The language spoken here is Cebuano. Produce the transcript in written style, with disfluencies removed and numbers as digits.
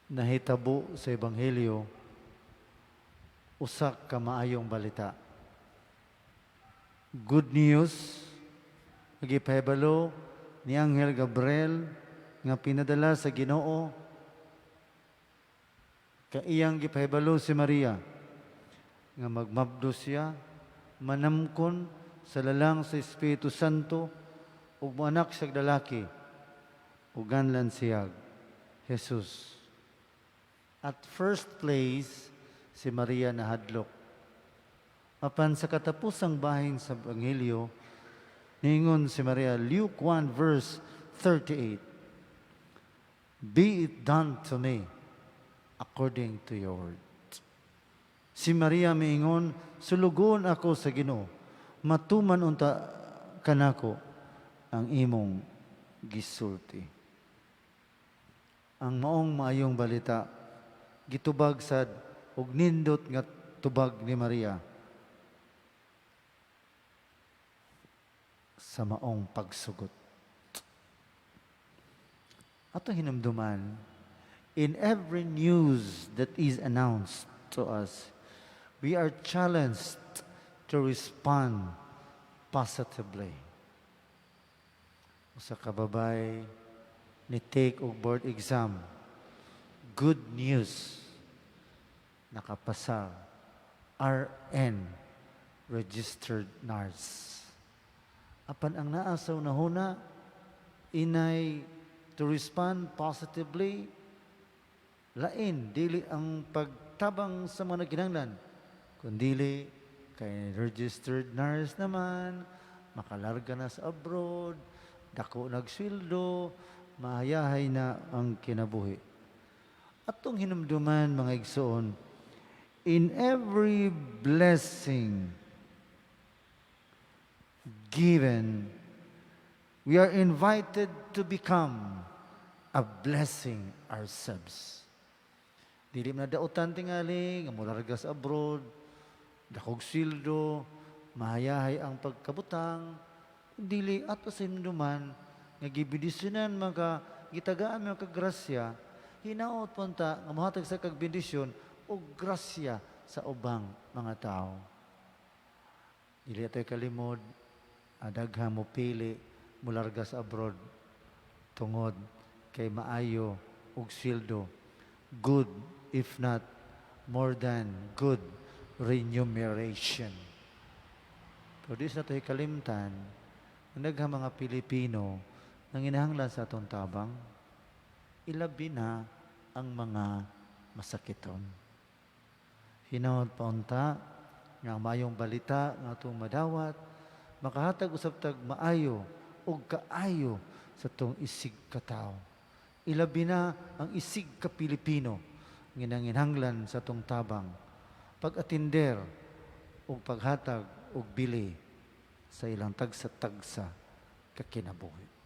Nahitabo sa Ebanghelyo, usa ka maayong balita. Good news, gipahibalo ni Anghel Gabriel nga pinadala sa Ginoo, ka iyang gipahibalo si Maria nga magmabdo siya, manamkon sa lalang sa Espiritu Santo ug moanak siya lalaki ug nganlan siya Jesus. At first place, si Maria nahadlok. Apan sa katapusang bahin sa Ebanghelyo, ningon si Maria, Luke 1 verse 38, "Be it done to me according to your word." Si Maria miingon, "Sulugoon ako sa Ginoo, matuman unta kanako ang imong gisulti." Ang maong maayong balita gitubag sad og nindot nga tubag ni Maria sa maong pagsugot. Ato hinumduman, in every news that is announced to us, we are challenged to respond positively. Usa ka babay ni take og board exam. Good news. Nakapasa. RN, registered nurse. Apan ang naa sa hunahuna, inay to respond positively, lain, dili ang pagtabang sa mga nagkinahanglan, kundili kay registered nurse naman, makalarga na sa abroad, dako nag sweldo, mahayahay na ang kinabuhi. Atong hinumduman, mga igsoon, in every blessing given, we are invited to become a blessing ourselves. Dili man na dautan tingali nga mularga sa abroad, dakog sweldo, mahayahay ang pagkabutang, dili ato sa hinumduman nga gibendisyonan maka gitagaan mo kag grasya, hinaot punta nga mohatag sa kag bendisyon o grasya sa ubang mga tao. Dili ato'y kalimod, daghan mo pili mularga sa abroad tungod kay maayo og sweldo, good if not more than good remuneration. Pero di sa nato'y kalimtan, ang daghang mga Pilipino nanginahanglan sa atong tabang, ilabi na ang mga masakiton. Hinaot pa unta nga ang maayong balita nga atong madawat makahatag usab tag maayo ug kaayo sa atong isig katawo. Ilabi na ang isig ka Pilipino nga nanginahanglan sa atong tabang, pag-atender ug paghatag og bili sa ilang tagsa-tagsa ka kinabuhi.